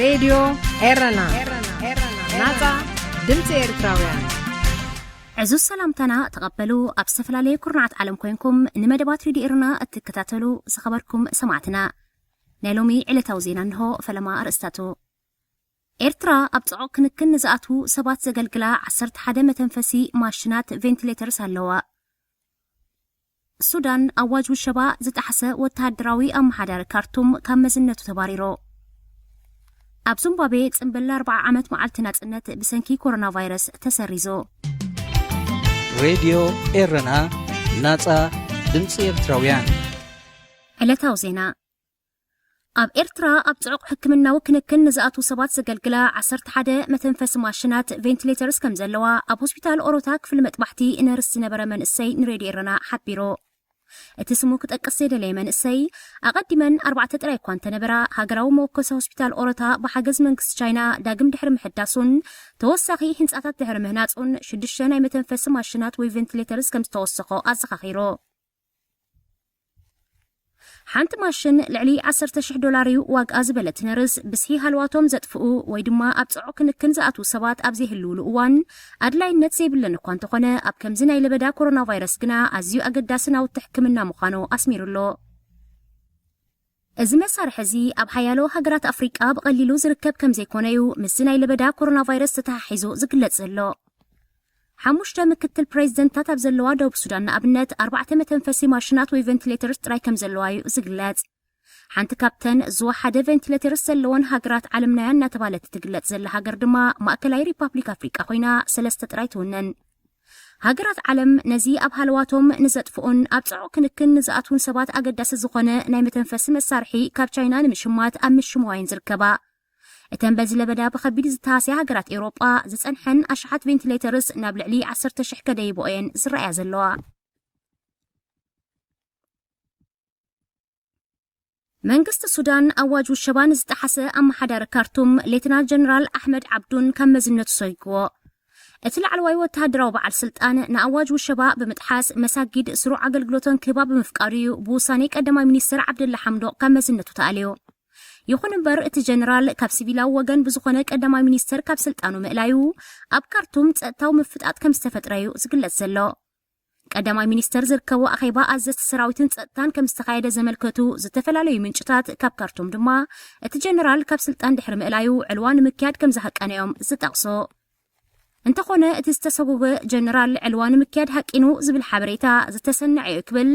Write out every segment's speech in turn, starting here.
ሬድዮ ኤረና፣ ናጻ ድምፂ ኤርትራውያን። ዕዙዝ ሰላምታና ተቐበሉ። ኣብ ዝተፈላለየ ኩርናዓት ዓለም ኮይንኩም ንመደባት ሬድዮ ኤረና እትከታተሉ ዝኸበርኩም ሰማዕትና፣ ናይ ሎሚ ዕለታዊ ዜና እንሆ። ፈለማ ኣርእስታቱ። ኤርትራ ኣብ ጽዑቕ ክንክን ንዝኣትዉ ሰባት ዘገልግላ ዓሰርተ ሓደ መተንፈሲ ማሽናት፣ ቬንቲሌተርስ፣ ኣለዋ። ሱዳን ኣዋጅ ውሸባ ዝጠሓሰ ወተሃደራዊ ኣመሓዳሪ ካርቱም ካብ መዝነቱ ተባሪሩ። ኣብ ዚምባብዌ ጽምብል ኣርብዓ ዓመት መዓልቲ ናጽነት ብሰንኪ ኮሮና ቫይረስ ተሰሪዙ። ሬድዮ ኤረና፣ ናጻ ድምፂ ኤርትራውያን። ዕለታዊ ዜና። ኣብ ኤርትራ ኣብ ጽዑቕ ሕክምናዊ ክንክን ንዝኣትዉ ሰባት ዘገልግላ ዓሰርተ ሓደ መተንፈሲ ማሽናት፣ ቬንቲሌተርስ፣ ከም ዘለዋ ኣብ ሆስፒታል ኦሮታ ክፍሊ መጥባሕቲ ነርስ ዝነበረ መንእሰይ ንሬድዮ ኤረና ሓቢሩ። እቲ ስሙ ክጠቅስ ዘይደለየ መንእሰይ፣ ኣቐዲመን ኣርባዕተ ጥራይ እኳ እንተነበራ፣ ሃገራዊ መወከሲ ሆስፒታል ኦሮታ ብሓገዝ መንግስቲ ቻይና ዳግም ድሕሪ ምሕዳሱን ተወሳኺ ህንጻታት ድሕሪ ምህናጹን ሽዱሽተ ናይ መተንፈሲ ማሽናት ወይ ቬንቲሌተርስ ከም ዝተወሰኾ ኣዘኻኺሩ። ሓንቲ ማሽን ልዕሊ ዓሰርተ ሽሕ ዶላር እዩ ዋግኣ ዝበለት ነርስ፣ ብዝሒ ሃለዋቶም ዘጥፍኡ ወይ ድማ ኣብ ጽዑቕ ክንክን ዝኣትዉ ሰባት ኣብ ዘይህልውሉ እዋን ኣድላይነት ዘይብለን እኳ እንተኾነ፣ ኣብ ከምዚ ናይ ለበዳ ኮሮና ቫይረስ ግና ኣዝዩ ኣገዳሲ ናውቲ ሕክምና ምዃኑ ኣስሚሩ ኣሎ። እዚ መሳርሒ እዚ ኣብ ሓያሎ ሃገራት ኣፍሪቃ ብቐሊሉ ዝርከብ ከም ዘይኮነ እዩ ምስዚ ናይ ለበዳ ኮሮና ቫይረስ ተተሓሒዙ ዝግለጽ ዘሎ። ሓሙሽተ ምክትል ፕሬዚደንታት ኣብ ዘለዋ ደቡብ ሱዳን ንኣብነት ኣርባዕተ መተንፈሲ ማሽናት ወይ ቬንቲሌተርስ ጥራይ ከም ዘለዋ እዩ ዝግለጽ። ሓንቲ ካብተን ዝወሓደ ቬንቲሌተርስ ዘለወን ሃገራት ዓለምናያ እናተባለት ትግለጽ ዘላ ሃገር ድማ ማእከላይ ሪፓብሊክ ኣፍሪቃ ኮይና፣ ሰለስተ ጥራይ ትውነን። ሃገራት ዓለም ነዚ ኣብ ሃለዋቶም ንዘጥፍኡን ኣብ ጽዑቕ ክንክን ንዝኣትዉን ሰባት ኣገዳሲ ዝኾነ ናይ መተንፈሲ መሳርሒ ካብ ቻይና ንምሽማት ኣብ ምሽምዋይን ዝርከባ። እተን በዚ ለበዳ ብኸቢድ ዝተሃስያ ሃገራት ኤውሮጳ ዝጸንሐን ኣሽሓት ቬንቲሌተርስ ናብ ልዕሊ ዓሰርተ ሽሕ ከደይቦ እየን ዝረኣያ ዘለዋ። መንግስቲ ሱዳን ኣዋጅ ውሸባ ንዝጠሓሰ ኣመሓዳሪ ካርቱም ሌተናል ጀነራል ኣሕመድ ዓብዱን ካብ መዝነቱ ሰጒግዎ። እቲ ላዕለዋይ ወተሃደራዊ በዓል ስልጣን ንኣዋጅ ውሸባ ብምጥሓስ መሳጊድ ስሩዕ ኣገልግሎተን ክህባ ብምፍቃዱ እዩ ብውሳኔ ቀዳማይ ሚኒስትር ዓብደላ ሓምዶቕ ካብ መዝነቱ ተኣልዩ። ይኹን እምበር እቲ ጀነራል ካብ ሲቪላዊ ወገን ብዝኾነ ቀዳማይ ሚኒስተር ካብ ስልጣኑ ምእላዩ ኣብ ካርቱም ጸጥታዊ ምፍጣጥ ከም ዝተፈጥረ እዩ ዝግለጽ ዘሎ። ቀዳማይ ሚኒስተር ዝርከቦ ኣኼባ ኣዘዝቲ ሰራዊትን ጸጥታን ከም ዝተኻየደ ዘመልከቱ ዝተፈላለዩ ምንጭታት ካብ ካርቱም ድማ እቲ ጀነራል ካብ ስልጣን ድሕሪ ምእላዩ ዕልዋ ንምክያድ ከም ዝሃቀነ እዮም ዝጠቕሱ። እንተኾነ እቲ ዝተሰጎገ ጀነራል ዕልዋ ንምክያድ ሃቂኑ ዝብል ሓበሬታ ዝተሰነዐ እዩ ክብል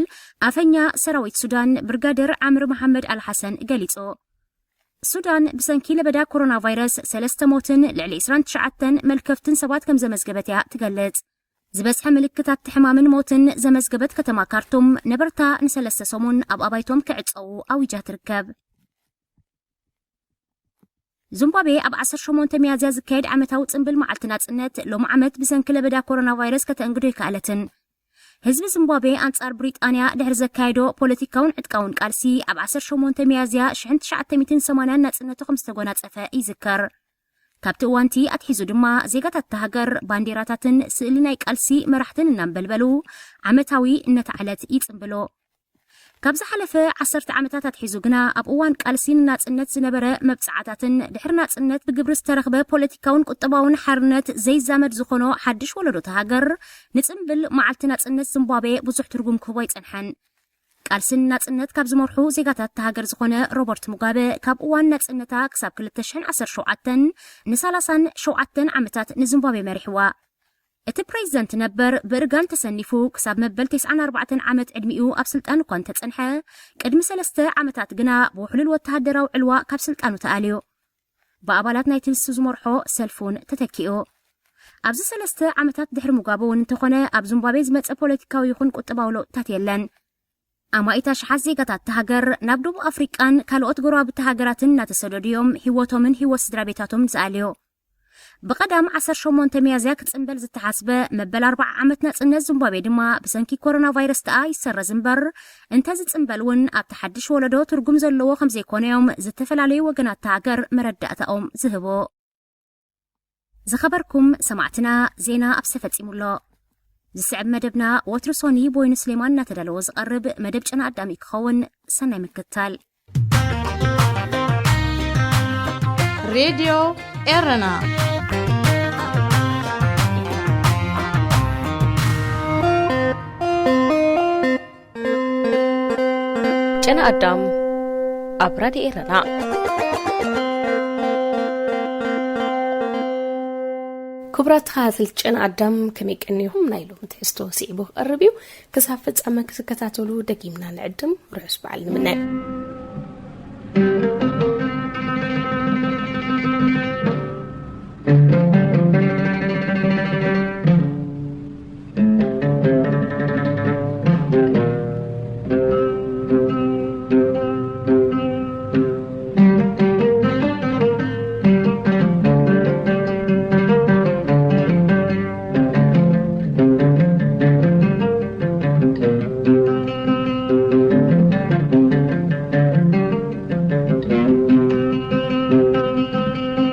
ኣፈኛ ሰራዊት ሱዳን ብርጋደር ዓምር መሓመድ ኣልሓሰን ገሊጹ። ሱዳን ብሰንኪ ለበዳ ኮሮና ቫይረስ ሰለስተ ሞትን ልዕሊ ዕስራን ትሽዓተን መልከፍትን ሰባት ከም ዘመዝገበት እያ ትገልጽ። ዝበዝሐ ምልክታት ሕማምን ሞትን ዘመዝገበት ከተማ ካርቱም ነበርታ ንሰለስተ ሰሙን ኣብ ኣባይቶም ክዕጸዉ ኣዊጃ ትርከብ። ዚምባብዌ ኣብ ዓሰርተ ሸሞንተ ሚያዝያ ዝካየድ ዓመታዊ ጽምብል መዓልቲ ናጽነት ሎም ዓመት ብሰንኪ ለበዳ ኮሮና ቫይረስ ከተእንግዶ ኣይከኣለትን። ህዝቢ ዚምባብዌ ኣንጻር ብሪጣንያ ድሕሪ ዘካየዶ ፖለቲካውን ዕጥቃውን ቃልሲ ኣብ ዓሰርተ ሸሞንተ ሚያዝያ ሽሕን ትሽዓተ ሚእትን ሰማንያን ናጽነቱ ከም ዝተጎናጸፈ ይዝከር። ካብቲ እዋንቲ ኣትሒዙ ድማ ዜጋታት እታ ሃገር ባንዴራታትን ስእሊ ናይ ቃልሲ መራሕትን እናንበልበሉ ዓመታዊ ነታ ዕለት ይጽምብሉ። ካብ ዝሓለፈ ዓሰርተ ዓመታት ኣትሒዙ ግና ኣብ እዋን ቃልሲ ንናጽነት ዝነበረ መብጽዓታትን ድሕሪ ናጽነት ብግብሪ ዝተረኽበ ፖለቲካውን ቁጠባውን ሓርነት ዘይዛመድ ዝኾኖ ሓድሽ ወለዶ እታ ሃገር ንጽምብል መዓልቲ ናጽነት ዚምባብዌ ብዙሕ ትርጉም ክህቦ ኣይጸንሐን። ቃልሲ ንናጽነት ካብ ዝመርሑ ዜጋታት እታ ሃገር ዝኾነ ሮበርት ሙጋበ ካብ እዋን ናጽነታ ክሳብ ክልተ ሽሕን ዓሰርተ ሸውዓተን ንሰላሳን ሸውዓተን ዓመታት ንዚምባብዌ መሪሕዋ። እቲ ፕሬዚደንት ነበር ብእርጋን ተሰኒፉ ክሳብ መበል ተስዓን ኣርባዕተን ዓመት ዕድሚኡ ኣብ ስልጣን እኳ እንተጸንሐ፣ ቅድሚ ሰለስተ ዓመታት ግና ብውሕሉል ወተሃደራዊ ዕልዋ ካብ ስልጣኑ ተኣልዩ። ብኣባላት ናይቲ ንሱ ዝመርሖ ሰልፊ እውን ተተኪኡ። ኣብዚ ሰለስተ ዓመታት ድሕሪ ሙጋበ እውን እንተኾነ ኣብ ዚምባብዌ ዝመጸ ፖለቲካዊ ይኹን ቁጠባዊ ለውጥታት የለን። ኣማኢት ኣሽሓት ዜጋታት እታ ሃገር ናብ ደቡብ ኣፍሪቃን ካልኦት ጎረባብቲ ሃገራትን እናተሰደዱ እዮም ህይወቶምን ህይወት ስድራ ቤታቶምን ዝኣልዩ። ብቐዳም ዓሰርተ ሸሞንተ ሚያዝያ ክጽንበል ዝተሓስበ መበል ኣርብዓ ዓመት ናጽነት ዚምባብዌ ድማ ብሰንኪ ኮሮና ቫይረስ ደኣ ይሰረዝ እምበር፣ እንተዝጽንበል እውን ኣብቲ ሓድሽ ወለዶ ትርጉም ዘለዎ ከም ዘይኮነ እዮም ዝተፈላለዩ ወገናት እታ ሃገር መረዳእታኦም ዝህቡ። ዝኸበርኩም ሰማዕትና፣ ዜና ኣብዚ ተፈጺሙ ኣሎ። ዝስዕብ መደብና ወትሩ ሶኒ ቦይኑ ስሌማን እናተዳለወ ዝቐርብ መደብ ጨና ኣዳም እዩ ክኸውን። ሰናይ ምክትታል። ሬድዮ ኤረና። ጨና ኣዳም ኣብ ራድዮ ኤረና። ክቡራት ተኸታተልቲ ጨና ኣዳም፣ ከመይ ቀኒኹም? ናይ ሎሚ ትሕዝቶ ስዒቡ ክቐርብ እዩ። ክሳብ ፍጻመ ክትከታተሉ ደጊምና ንዕድም። ርሑስ በዓል ንምነ።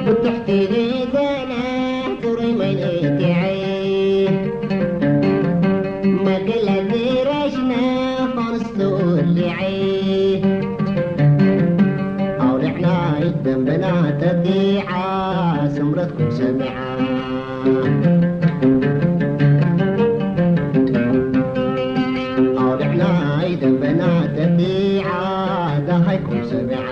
ብትሕቲ ገዛና ጽሩይ ማይ ነትዐ፣ ማከላት ራሽና ፋኑስ ተወሊዐ፣ ኣውሊዕና ደንበና ጠጢዓ፣ ስምረትኩም ሰሚዓ። ኣውሊዕና ደንበና ጠጢዓ፣ ዳሃይኩም ሰሚዓ።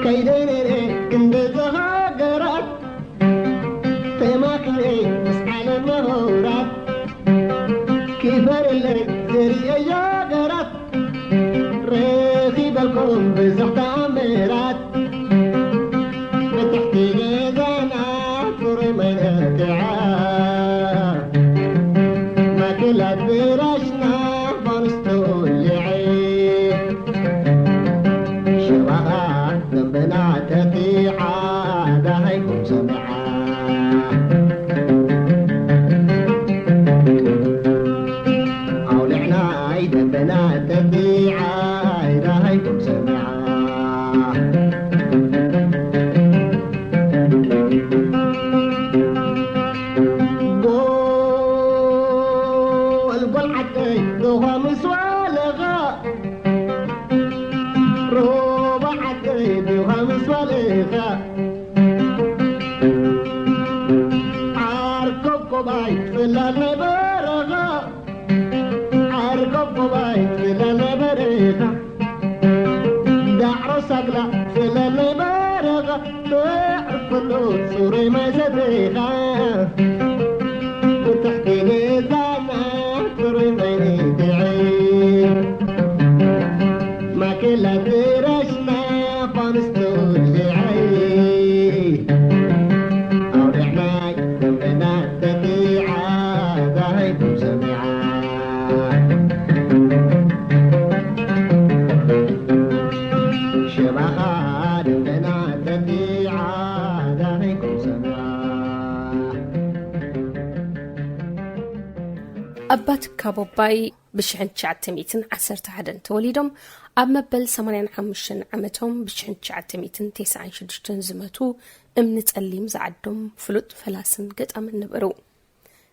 ከይደነነ ክንደዚ ሃገራት፣ ተማክረ ምስ ዓለም ምሁራት፣ ክበረለይ ዘርእዮ ገራት፣ ረኺበልኩም ብዙሕ ተኣምራት። ብትሕቲ ገዛና ጽሩይ ማይ ነትዐ፣ ማክላት ብራሽና ፋኑስ ተወሊዐ፣ ሸባኻ ደንበና ጠጢዓ፣ ዳሃይኩም ሰሚዓ። ኣውሊዕና ኣይደንበና ጠጢዓ፣ ዳሃይኩም ሰሚዓ። ጎልጎል ዓደይ ዶኻ ምስ ዋለኻ፣ ሮባ ዓደይ ዶኻ ምስ ዋለኻ፣ ዓርከብ ኮባይ ጽላል ናይ በረኻ፣ ዓርከብ ኮባይ ጽላል ናይ በረኻ፣ ዳዕሮ ሳግላ ጽላል ናይ በረኻ፣ ተዕርፈሉ ጽሩይ ማይ ሰተኻ፣ ብትሕቲ ገዛና ጽሩይ ማይ ነትዐ፣ ማከላት ራሽና ፋኑስ ተወሊዐ፣ ኣውሊዕና ደንበና ጠጢዓ፣ ዳሃይኩም ሰሚዓ። ሸባኻ ደንበና ጠጢዓ፣ ዳሃይኩም ሰሚዓ። ኣባ ትካቦ ኣባይ ብሽሕን ትሽዓተ ሚእትን ዓሰርተ ሓደን ተወሊዶም፣ ኣብ መበል ሰማንያን ሓሙሽተን ዓመቶም ብሽሕን ትሽዓተ ሚእትን ተስዓን ሽዱሽተን ዝመቱ፣ እምኒ ጸሊም ዝዓዶም ፍሉጥ ፈላስን ገጣምን ነበሩ።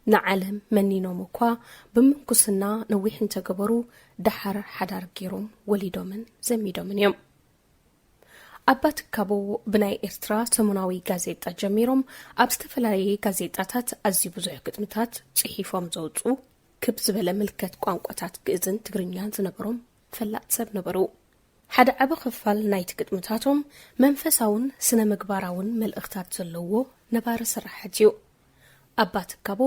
ንዓለም መኒኖም እኳ ብምንኩስና ነዊሕ እንተገበሩ፣ ደሓር ሓዳር ገይሮም ወሊዶምን ዘሚዶምን እዮም። ኣባ ትካቦ ብናይ ኤርትራ ሰሙናዊ ጋዜጣ ጀሚሮም፣ ኣብ ዝተፈላለየ ጋዜጣታት ኣዝዩ ብዙሕ ግጥምታት ጽሒፎም ዘውጽኡ፣ ክብ ዝበለ ምልከት ቋንቋታት ግእዝን ትግርኛን ዝነበሮም ፈላጥ ሰብ ነበሩ። ሓደ ዓቢ ክፋል ናይቲ ግጥምታቶም መንፈሳውን ስነ ምግባራውን መልእኽታት ዘለዎ ነባሪ ስራሓት እዩ። ኣባ ትካቦ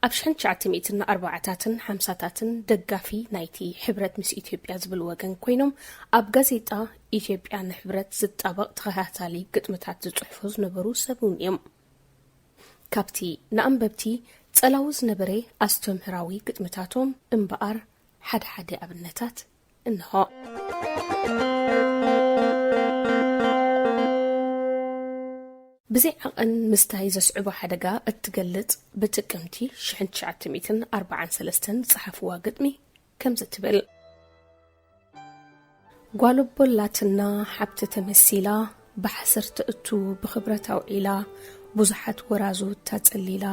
ኣብ ሽሕን ትሽዓተ ሚእትን ኣርባዓታትን ሓምሳታትን ደጋፊ ናይቲ ሕብረት ምስ ኢትዮጵያ ዝብል ወገን ኮይኖም፣ ኣብ ጋዜጣ ኢትዮጵያ ንሕብረት ዝጣበቕ ተኸታታሊ ግጥምታት ዝጽሕፉ ዝነበሩ ሰብ እውን እዮም። ካብቲ ንኣንበብቲ ጸላዊ ዝነበረ ኣስተምህራዊ ግጥምታቶም እምበኣር ሓደ ሓደ ኣብነታት እንሆ። ብዘይ ዓቐን ምስታይ ዘስዕቦ ሓደጋ እትገልጽ ብጥቅምቲ ሽሕን ትሽዓተ ሚእትን ኣርባዓን ሰለስተን ዝጸሓፍዋ ግጥሚ ከምዚ ትብል። ጓል ኣቦ ኣላትና ሓብቲ ተመሲላ፣ ባሕስር ትእቱ ብኽብረት ኣውዒላ፣ ብዙሓት ወራዙ እታ ጸሊላ፣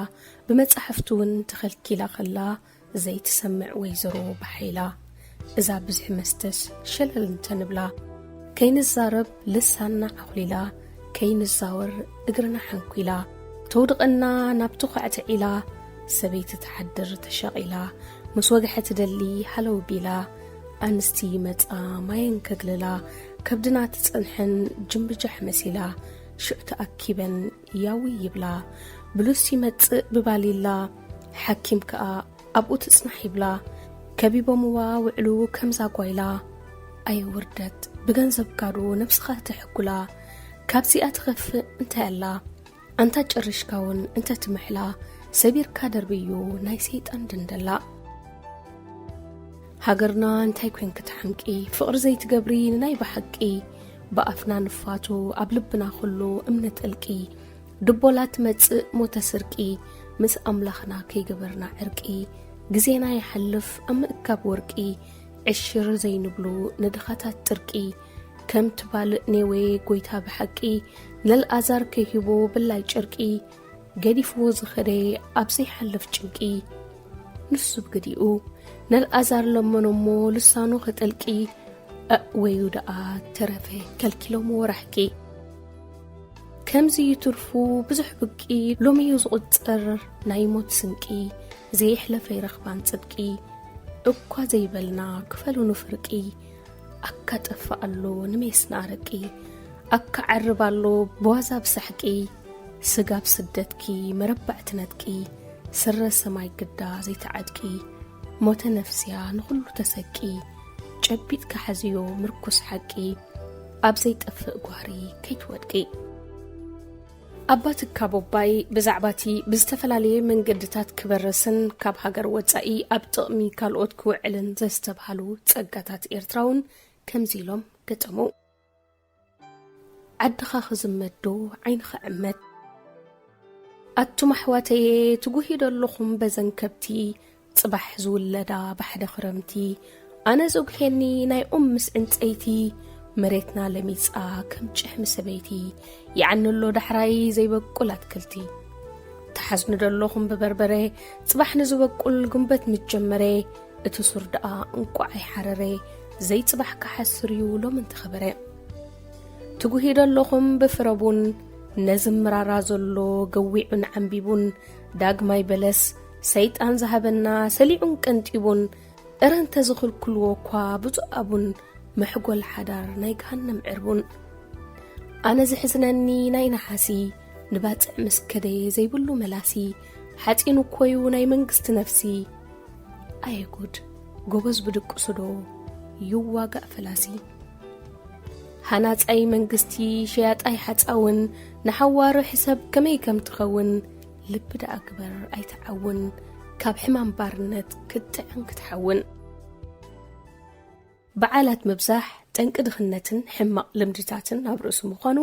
ብመጻሕፍቲ እውን ተኸልኪላ ኸላ፣ ዘይትሰምዕ ወይዘሮ ባሓይላ፣ እዛ ብዝሒ መስተስ ሸለል እንተንብላ፣ ከይንዛረብ ልሳና ዓኹሊላ፣ ከይንዛወር እግርና ሓንኲላ፣ ተውድቐና ናብቲ ኳዕቲ ዒላ፣ ሰበይቲ ትሓድር ተሸቒላ፣ ምስ ወግሐ ትደሊ ሃለው ቢላ፣ ኣንስቲ ይመጻ ማየን ከግልላ፣ ከብድና ትጸንሐን ጅምብጃሕ መሲላ፣ ሽዑ ተኣኪበን ያዊ ይብላ፣ ብሉስ ይመጽእ ብባሊላ፣ ሓኪም ከኣ ኣብኡ ትጽናሕ ይብላ፣ ከቢቦምዋ ውዕሉ ከምዛ ጓይላ። ኣየ ውርደት፣ ብገንዘብካ ዶ ነብስኻ ተሕጉላ? ካብዚኣ ትኸፍእ እንታይ ኣላ? ኣንታ ጨሪሽካ እውን እንተ ትምሕላ፣ ሰቢርካ ደርብዩ ናይ ሰይጣን ድንደላ። ሃገርና እንታይ ኮይንኪ ትሓምቂ፣ ፍቕሪ ዘይትገብሪ ንናይ ብሓቂ፣ ብኣፍና ንፋቱ ኣብ ልብና ኩሉ እምነት እልቂ፣ ድቦላ ትመጽእ ሞተ ስርቂ፣ ምስ ኣምላኽና ከይገበርና ዕርቂ፣ ግዜና ይሓልፍ ኣብ ምእካብ ወርቂ፣ ዕሽር ዘይንብሉ ንድኻታት ጥርቂ፣ ከም ትባልእ ኔዌ ጎይታ ብሓቂ፣ ነልኣዛር ከይሂቦ ብላይ ጨርቂ፣ ገዲፍዎ ዝኸደ ኣብ ዘይሓልፍ ጭንቂ። ንሱ ብግዲኡ ነልኣዛር ለመኖሞ ልሳኑ ኸጠልቂ፣ ኣእወዩ ደኣ ተረፈ ከልኪሎምዎ ራሕቂ። ከምዚ ይትርፉ ብዙሕ ብቂ፣ ሎሚዩ ዝቑጸር ናይ ሞት ስንቂ፣ ዘየሕለፈ ይረኽባን ጽድቂ፣ እኳ ዘይበልና ክፈሉኑ ፍርቂ። ኣካ ጠፍእ ኣሎ ንሜስና ኣረቂ፣ ኣካ ዓርብ ኣሎ ብዋዛ ብሳሕቂ፣ ስጋብ ስደትኪ መረባዕ ትነጥቂ፣ ስረ ሰማይ ግዳ ዘይትዓጥቂ፣ ሞተ ነፍስያ ንኹሉ ተሰቂ፣ ጨቢጥካ ሓዝዮ ምርኩስ ሓቂ፣ ኣብ ዘይጠፍእ ጓህሪ ከይትወድቂ። ኣባ ትካቦባይ ብዛዕባቲ ብዝተፈላለየ መንገድታት ክበርስን ካብ ሃገር ወጻኢ ኣብ ጥቕሚ ካልኦት ክውዕልን ዘስተብሃሉ ጸጋታት ኤርትራውን ከምዚ ኢሎም ገጠሙ። ዓድኻ ክዝመት ዶ ዓይንኻ ዕመት? ኣቱም ኣሕዋተየ፣ ትጉህዩ ዶ ኣለኹም በዘን ከብቲ? ጽባሕ ዝውለዳ ብሓደ ክረምቲ፣ ኣነ ዘጉሄኒ ናይ ኦም ምስ ዕንጸይቲ፣ መሬትና ለሚጻ ከም ጭሕሚ ሰበይቲ፣ ይዓኒ ኣሎ ዳሕራይ ዘይበቁል ኣትክልቲ። ትሓዝኑ ዶ ኣለኹም ብበርበረ፣ ጽባሕ ንዝበቁል ጉንበት ምስ ጀመረ፣ እቲ ሱር ደኣ እንቋዕ ኣይሓረረ፣ ዘይጽባሕ ክሓስር እዩ ሎሚ እንተኸበረ። ትጉሂ ዶ ኣለኹም ብፍረ ቡን፣ ነዚ ምራራ ዘሎ ገዊዑን ዓንቢቡን፣ ዳግማይ በለስ ሰይጣን ዝሃበና ሰሊዑን ቀንጢቡን፣ እረ እንተ ዝኽልክልዎ እኳ ብፁዕ ኣቡን፣ መሕጎል ሓዳር ናይ ገሃነም ዕርቡን። ኣነ ዝሕዝነኒ ናይ ነሓሲ፣ ንባጽዕ ምስ ከደ ዘይብሉ መላሲ፣ ሓጺን እኮዩ ናይ መንግስቲ ነፍሲ። ኣየ ጉድ፣ ጎበዝ ብድቅሱ ዶ ይዋጋእ ፈላሲ? ሃናጻይ መንግስቲ ሸያጣይ ሓጻውን፣ ንሓዋሩ ሕሰብ ከመይ ከም ትኸውን፣ ልቢ ደኣ ግበር ኣይትዓውን፣ ካብ ሕማም ባርነት ክትጥዕን ክትሓውን። በዓላት ምብዛሕ ጠንቂ ድኽነትን ሕማቕ ልምድታትን ኣብ ርእሱ ምዃኑ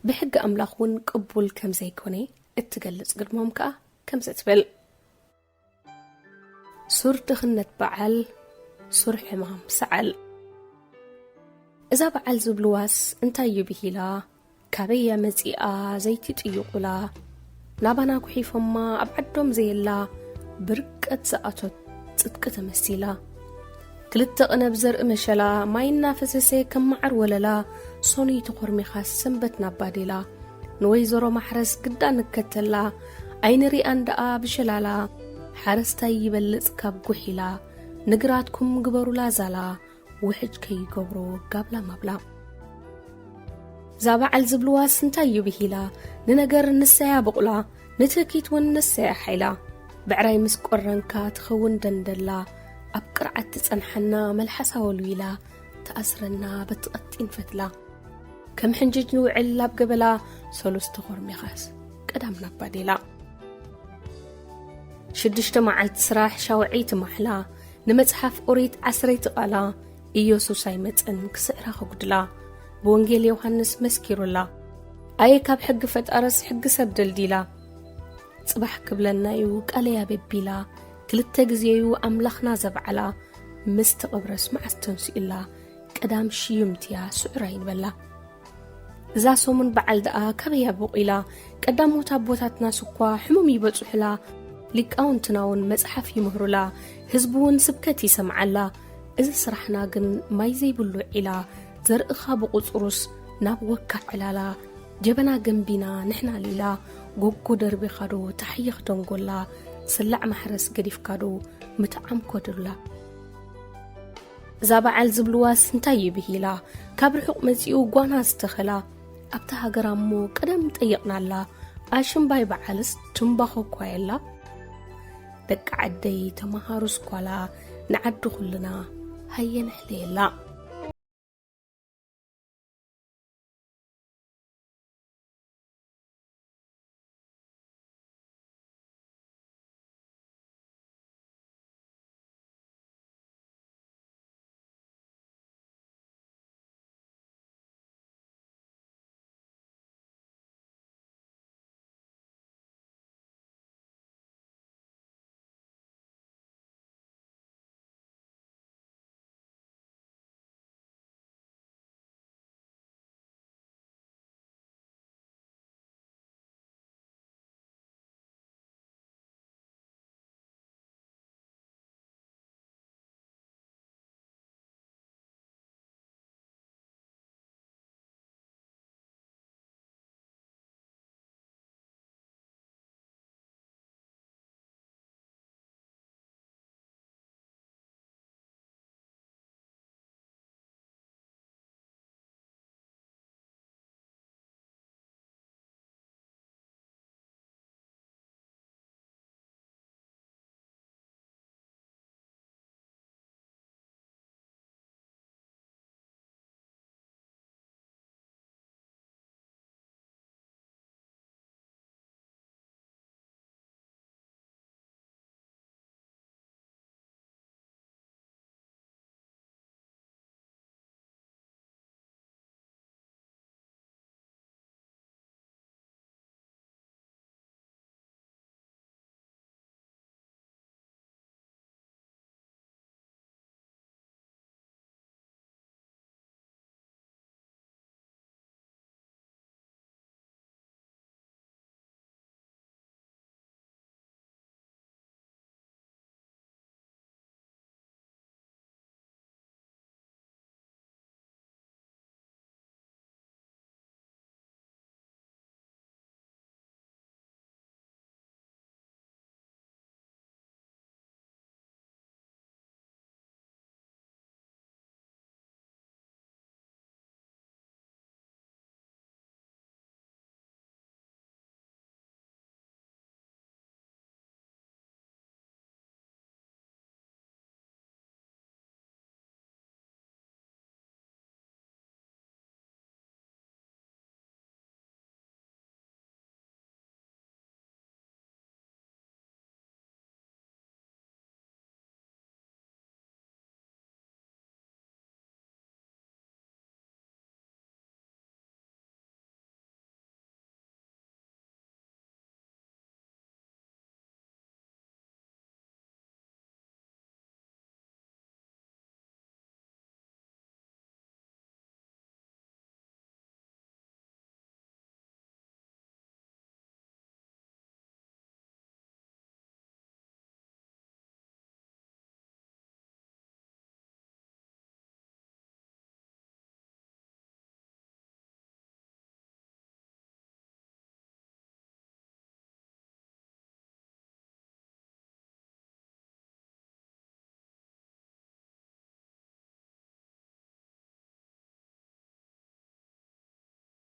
ብሕጊ ኣምላኽ እውን ቅቡል ከም ዘይኮነ እትገልጽ ግድሞም ከኣ ከምዚ ትብል። ሱር ድኽነት በዓል፣ ሱር ሕማም ሰዓል። እዛ በዓል ዝብልዋስ እንታይ እዩ ብሂላ? ካበይ እያ መጺኣ ዘይትጥይቑላ? ናባና ጉሒፎማ ኣብ ዓዶም ዘየላ፣ ብርቀት ዝኣቶት ጽድቂ ተመሲላ። ክልተ ቅነብ ዘርኢ መሸላ፣ ማይ እናፈሰሰ ከም መዓር ወለላ፣ ሰኑይ ተኾርሚኻ ሰንበት ናብ ባዴላ። ንወይዘሮ ማሕረስ ግዳ ንከተላ፣ ኣይንሪኣን ደኣ ብሸላላ። ሓረስታይ ይበልጽ ካብ ጉሒላ፣ ንግራትኩም ግበሩላ ዛላ፣ ውሕጅ ከይገብሮ ጋብላ ማብላ። እዛ በዓል ዝብልዋስ እንታይ እዩ ብሂላ፣ ንነገር ንሰያ ብቑላ፣ ንትህኪት እውን ንሰያ ሓይላ። ብዕራይ ምስ ቆረንካ ትኸውን ደንደላ፣ ኣብ ቅርዓት ትጸንሓና መልሓሳ ወልዊላ፣ ትኣስረና በቲ ቀጢን ፈትላ። ከም ሕንጅጅ ንውዕል ኣብ ገበላ፣ ሰሉስቲ ኮርሚኻስ ቀዳም ናብ ባዴላ። ሽዱሽተ መዓልቲ ስራሕ ሻውዐይቲ ማሕላ፣ ንመጽሓፍ ኦሪት ዓስረይቲ ቃላ፣ ኢየሱስ ኣይመጸን ክስዕራ ከጉድላ፣ ብወንጌል ዮሃንስ መስኪሩላ። ኣየ ካብ ሕጊ ፈጣረስ ሕጊ ሰብ ደልዲላ፣ ጽባሕ ክብለና እዩ ቃለይ ኣበቢላ፣ ክልተ ግዜ እዩ ኣምላኽና ዘብዓላ፣ ምስ ተቐብረስ መዓስ ተንሲኡላ፣ ቀዳም ሽዩምትያ ስዑር ኣይንበላ። እዛ ሰሙን በዓል ደኣ ካበይ ኣቦቒላ? ቀዳሞት ኣቦታትናስ እኳ ሕሙም ይበጽሑላ፣ ሊቃውንትና እውን መጽሓፍ ይምህሩላ፣ ህዝቢ እውን ስብከት ይሰምዓላ። እዚ ስራሕና ግን ማይ ዘይብሉ ዒላ፣ ዘርእኻ ብቑጽሩስ ናብ ወካዕ ዕላላ፣ ጀበና ገንቢና ንሕና ሊላ፣ ጎጎ ደርቢኻዶ ታሕይኽ ደንጎላ፣ ስላዕ ማሕረስ ገዲፍካዶ ምትዓም ኮድላ። እዛ በዓል ዝብልዋስ እንታይ እዩ ብሂላ፣ ካብ ርሑቕ መጺኡ ጓና ዝተኸላ፣ ኣብታ ሃገር ኣሞ ቀደም ጠይቕናላ፣ ኣሽምባይ በዓልስ ትምባኾ እኳ የላ። ደቂ ዓደይ ተመሃሩ ስኳላ፣ ንዓዲ ኩልና ሃየ ነሕልየላ።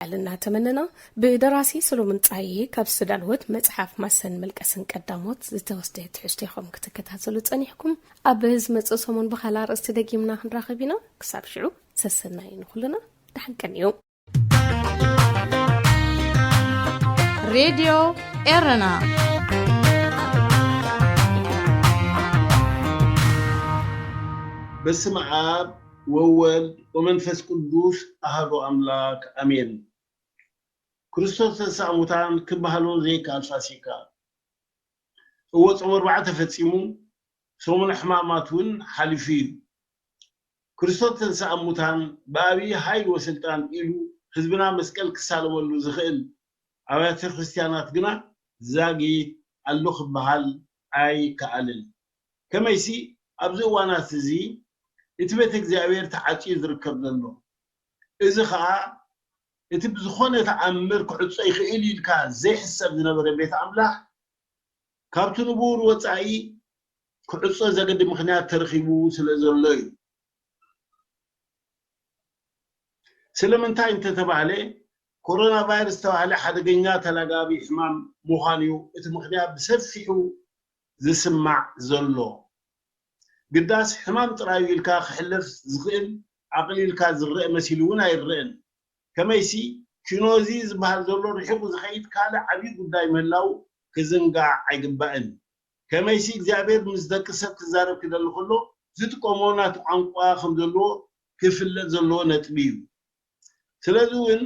እናተመነና፣ ብደራሲ ሰሎሞን ጻዬ ካብ ዝተዳለወት መጽሓፍ ማሰን ምልቀስን ቀዳሞት ዝተወስደ ትሕዝቶ ኢኹም ክትከታተሉ ጸኒሕኩም። ኣብ ዝመጽእ ሰሙን ብኻልእ ኣርእስቲ ደጊምና ክንራኸብ ኢና። ክሳብ ሽዑ ሰሰናዩ ንኹልና፣ ደሓን ቀንዩ። ሬድዮ ኤረና። በስመ ኣብ ወወልድ ወመንፈስ ቅዱስ ኣሃዱ ኣምላክ ኣሜን። ክርስቶስ ተንሥአ እሙታን ክበሃሎ ዘይከኣል ፋሲካ። እወ ጾም ኣርብዓ ተፈጺሙ፣ ሰሙነ ሕማማት እውን ሓሊፉ እዩ። ክርስቶስ ተንሥአ እሙታን ብኣብይ ኃይል ወስልጣን ኢሉ ህዝብና መስቀል ክሳለመሉ ዝኽእል ኣብያተ ክርስቲያናት ግና ዛጊት ኣሎ ክበሃል ኣይከኣልን። ከመይሲ ኣብዚ እዋናት እዚ እቲ ቤተ እግዚኣብሔር ተዓፅዩ ዝርከብ ዘሎ። እዚ ከዓ እቲ ብዝኾነ ተኣምር ክዕጾ ይኽእል ኢልካ ዘይሕሰብ ዝነበረ ቤት ኣምላኽ ካብቲ ንቡር ወፃኢ ክዕጾ ዘገድድ ምኽንያት ተረኺቡ ስለ ዘሎ እዩ። ስለምንታይ እንተተባህለ ኮሮና ቫይረስ ዝተባህለ ሓደገኛ ተላጋቢ ሕማም ምዃኑ እዩ እቲ ምኽንያት ብሰፊሑ ዝስማዕ ዘሎ። ግዳስ ሕማም ጥራዩ ኢልካ ክሕለፍ ዝኽእል ኣቕሊልካ ዝረአ መሲሉ እውን ኣይረአን። ከመይሲ ኪኖዚ ዝበሃል ዘሎ ርሒቑ ዝኸይድ ካልእ ዓብዪ ጉዳይ ምህላው ክዝንጋዕ ኣይግባእን። ከመይሲ እግዚኣብሔር ምስ ደቂ ሰብ ክዛረብ ክደሊ ከሎ ዝጥቀሞ ናቱ ቋንቋ ከም ዘለዎ ክፍለጥ ዘለዎ ነጥቢ እዩ። ስለዚ እውን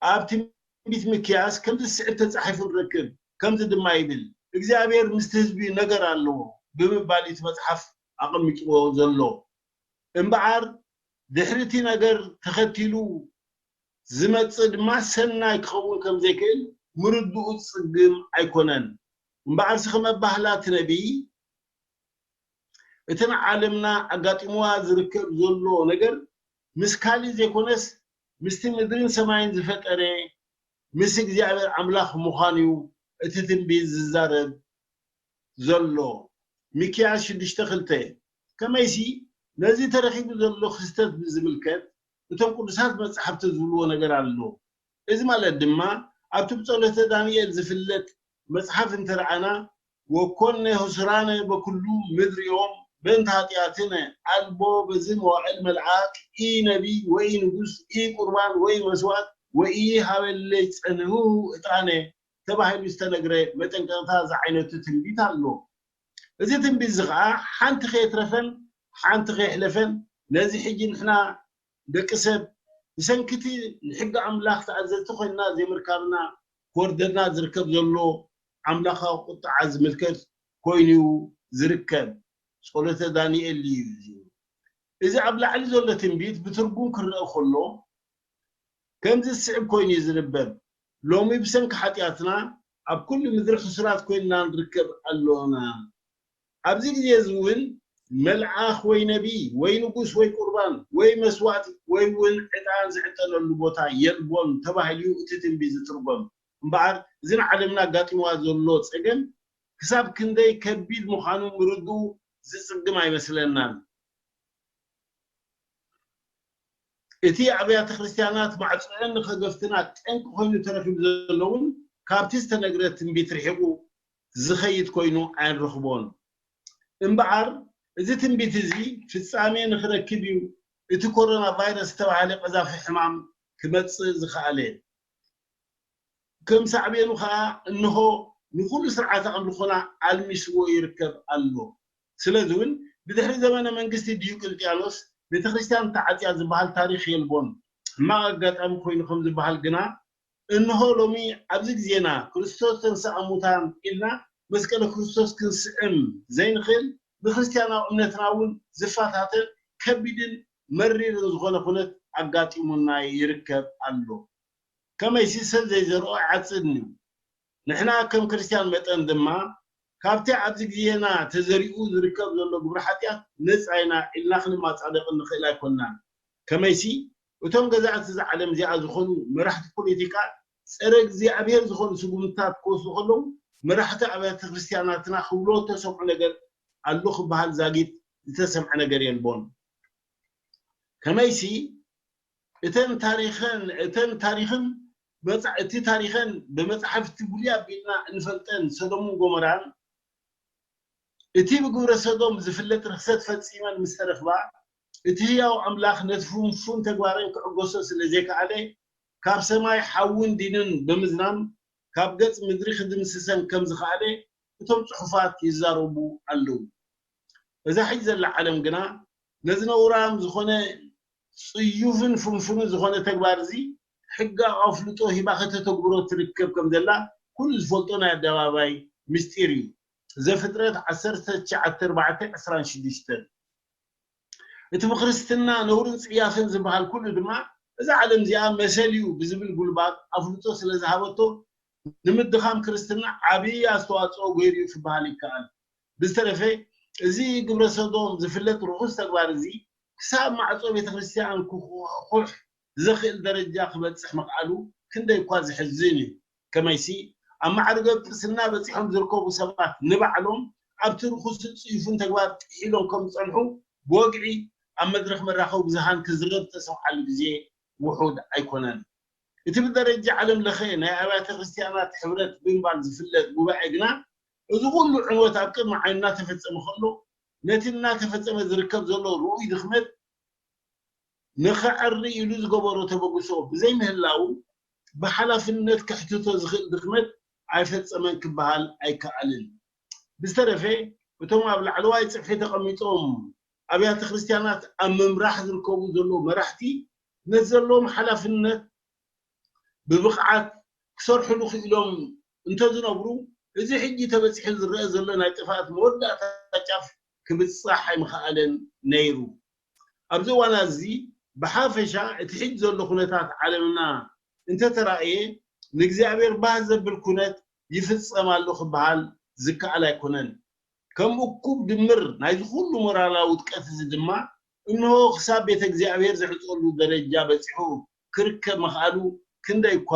ኣብ ትንቢት ሚክያስ ከምዚ ዝስዕብ ተጻሒፉ ንረክብ። ከምዚ ድማ ይብል፣ እግዚኣብሔር ምስቲ ህዝቢ ነገር ኣለዎ ብምባል እዩ እቲ መጽሓፍ ኣቐሚጥዎ ዘሎ። እምበኣር ድሕሪ እቲ ነገር ተኸቲሉ ዝመጽእ ድማ ሰናይ ክኸውን ከም ዘይክእል ምርድኡ ዝጽግም ኣይኮነን። እምበኣርሲ ከም ኣባህላ እቲ ነቢይ እቲ ንዓለምና ኣጋጢምዋ ዝርከብ ዘሎ ነገር ምስ ካልእ ዘይኮነስ ምስቲ ምድርን ሰማይን ዝፈጠረ ምስ እግዚኣብሔር ኣምላኽ ምዃኑ እዩ እቲ ትንቢት ዝዛረብ ዘሎ። ሚክያስ ሽዱሽተ ክልተ። ከመይሲ ነዚ ተረኺቡ ዘሎ ክስተት ብዝምልከት እቶም ቅዱሳት መጻሕፍቲ ዝብልዎ ነገር ኣሎ። እዚ ማለት ድማ ኣብቲ ብጸሎተ ዳንኤል ዝፍለጥ መጽሓፍ እንተረኣና ወኮነ ህሱራነ በኩሉ ምድሪኦም በእንተ ኃጢአትነ አልቦ በዚ መዋዕል መልአክ ኢ ነቢይ ወይ ንጉስ ኢ ቁርባን ወይ መስዋዕት ወይ ኢ ሃበለ ጸንሁ ዕጣነ ተባሂሉ ዝተነግረ መጠንቀቕታ ዝዓይነቱ ትንቢት ኣሎ። እዚ ትንቢት እዚ ከዓ ሓንቲ ከየትረፈን ሓንቲ ከየሕለፈን ነዚ ሕጂ ንሕና ደቂ ሰብ ብሰንክቲ ንሕጊ ኣምላኽ ተኣዘዝቲ ኮይንና ዘይምርካብና ክወርደና ዝርከብ ዘሎ ኣምላኻዊ ቁጥዓ ዝምልከት ኮይኑ ዝርከብ ጸሎተ ዳንኤል እዩ። እዚ ኣብ ላዕሊ ዘሎ ትንቢት ብትርጉም ክረአ ከሎ ከምዚ ዝስዕብ ኮይኑ እዩ ዝንበብ፣ ሎሚ ብሰንኪ ሓጢኣትና ኣብ ኩሉ ምድሪ ሕሱራት ኮይንና ንርከብ ኣሎና። ኣብዚ ግዜ እዚ እውን መልኣኽ ወይ ነቢይ ወይ ንጉስ ወይ ቁርባን ወይ መስዋእቲ ወይ እውን ዕጣን ዝዕጠነሉ ቦታ የልቦን ተባሂሉ እዩ እቲ ትንቢት ዝትርጎም። እምበኣር እዚ ንዓለምና ኣጋጢምዋ ዘሎ ጸገም ክሳብ ክንደይ ከቢድ ምዃኑ ምርድኡ ዝጽግም ኣይመስለናን። እቲ ኣብያተ ክርስቲያናት ማዕጾአን ንኸገፍትና ጠንቂ ኮይኑ ተረኺቡ ዘሎ እውን ካብቲ ዝተነግረ ትንቢት ርሒቑ ዝኸይድ ኮይኑ ኣይንረኽቦን። እምበኣር እዚ ትንቢት እዚ ፍጻሜ ንኽረክብ እዩ እቲ ኮሮና ቫይረስ ዝተባህለ ቀዛፊ ሕማም ክመጽእ ዝኸኣለ። ከም ሳዕቤኑ ኸኣ እንሆ ንኹሉ ስርዓተ ኣምልኾና ኣልሚስዎ ይርከብ ኣሎ። ስለዚ እውን ብድሕሪ ዘመነ መንግስቲ ዲዮቅልጥያኖስ ቤተ ክርስቲያን ተዓጽያ ዝበሃል ታሪኽ የልቦን። ሕማቕ ኣጋጣሚ ኮይኑ ከም ዝበሃል ግና እንሆ ሎሚ ኣብዚ ግዜና ክርስቶስ ተንሥአ እሙታን ኢልና መስቀለ ክርስቶስ ክንስዕም ዘይንኽእል ንክርስትያናዊ እምነትና እውን ዝፈታተን ከቢድን መሪርን ዝኾነ ኩነት ኣጋጢሙና ይርከብ ኣሎ። ከመይሲ ሰብ ዘይዘርኦ ይዓጽድን እዩ። ንሕና ከም ክርስትያን መጠን ድማ ካብቲ ኣብዚ ግዜና ተዘሪኡ ዝርከብ ዘሎ ግብሪ ሓጢኣት ነጻ ኢና ኢልና ክንመጻደቕ ንኽእል ኣይኮንናን። ከመይሲ እቶም ገዛእቲ እዛ ዓለም እዚኣ ዝኾኑ መራሕቲ ፖለቲካ ጸረ እግዚኣብሔር ዝኾኑ ስጉምትታት ክወስዱ ከለዉ መራሕቲ ኣብያተ ክርስትያናትና ክብሎ እተሰምዑ ነገር ኣሎ ክበሃል ዛጊት ዝተሰምዐ ነገር የልቦን። ከመይሲ እተን ታሪኸን እተን ታሪኽን መጻ- እቲ ታሪኸን ብመጻሕፍቲ ብሉይ ኣቢልና እንፈልጠን ሰዶምን ጎመራን እቲ ብግብረ ሰዶም ዝፍለጥ ርኽሰት ፈጺመን ምስ ተረኽባ እቲ ህያው ኣምላኽ ነቲ ፍንፉን ተግባረን ክዕገሶ ስለ ዘይከኣለ ካብ ሰማይ ሓውን ዲንን ብምዝናም ካብ ገጽ ምድሪ ክድምስሰን ከም ዝኸኣለ እቶም ጽሑፋት ይዛረቡ ኣለዉ። እዛ ሕጂ ዘላ ዓለም ግና ነዚ ነውራም ዝኾነ ጽዩፍን ፍንፉንን ዝኾነ ተግባር እዚ ሕጋዊ ኣፍልጦ ሂባ ከተተግብሮ ትርከብ ከም ዘላ ኩሉ ዝፈልጦ ናይ ኣደባባይ ምስጢር እዩ። ዘፍጥረት ዓሰርተ ትሽዓተ ኣርባዕተ ዕስራን ሽዱሽተን። እቲ ብክርስትና ነውርን ጽያፍን ዝበሃል ኩሉ ድማ እዛ ዓለም እዚኣ መሰል እዩ ብዝብል ጉልባብ ኣፍልጦ ስለ ዝሃበቶ ንምድኻም ክርስትና ዓብዪ ኣስተዋጽኦ ገይሩ እዩ ክበሃል ይከኣል። ብዝተረፈ እዚ ግብረ ሰዶም ዝፍለጥ ርኹስ ተግባር እዚ ክሳብ ማዕጾ ቤተ ክርስቲያን ክኹሕ ዘኽእል ደረጃ ክበጽሕ ምኽኣሉ ክንደይ እኳ ዘሕዝን እዩ። ከመይሲ ኣብ ማዕርገ ጵጵስና በጺሖም ዝርከቡ ሰባት ንባዕሎም ኣብቲ ርኹስን ጽዩፍን ተግባር ጥሒሎም ከም ዝጸንሑ ብወግዒ ኣብ መድረኽ መራኸቢ ብዙሃን ክዝረብ ዝተሰምዓሉ ግዜ ውሑድ ኣይኮነን። እቲ ብደረጃ ዓለም ለኸ ናይ ኣብያተ ክርስቲያናት ሕብረት ብምባል ዝፍለጥ ጉባኤ ግና እዚ ኩሉ ዕንወት ኣብ ቅድሚ ዓይኑ እናተፈጸመ ከሎ ነቲ እናተፈጸመ ዝርከብ ዘሎ ርኡይ ድኽመት ንኸዐሪ ኢሉ ዝገበሮ ተበግሶ ብዘይምህላው ብሓላፍነት ከሕትቶ ዝኽእል ድኽመት ኣይፈጸመን ክበሃል ኣይከኣልን። ብዝተረፈ እቶም ኣብ ላዕለዋይ ጽፍሒ ተቐሚጦም ኣብያተ ክርስቲያናት ኣብ ምምራሕ ዝርከቡ ዘለዉ መራሕቲ ነቲ ዘለዎም ሓላፍነት ብብቕዓት ክሰርሕሉ ክኢሎም እንተዝነብሩ እዚ ሕጂ ተበጺሑ ዝረአ ዘሎ ናይ ጥፍኣት መወዳእታ ጫፍ ክብጻሕ ኣይምኸኣለን ነይሩ። ኣብዚ እዋን እዚ ብሓፈሻ እቲ ሕጂ ዘሎ ኩነታት ዓለምና እንተተራእየ ንእግዚኣብሔር ባህ ዘብል ኩነት ይፍጸም ኣሎ ክበሃል ዝከኣል ኣይኮነን። ከም እኩብ ድምር ናይዚ ኩሉ ሞራላዊ ውድቀት እዚ ድማ እንሆ ክሳብ ቤተ እግዚኣብሔር ዝዕጸሉ ደረጃ በጺሑ ክርከብ ምኽኣሉ ክንደይ እኳ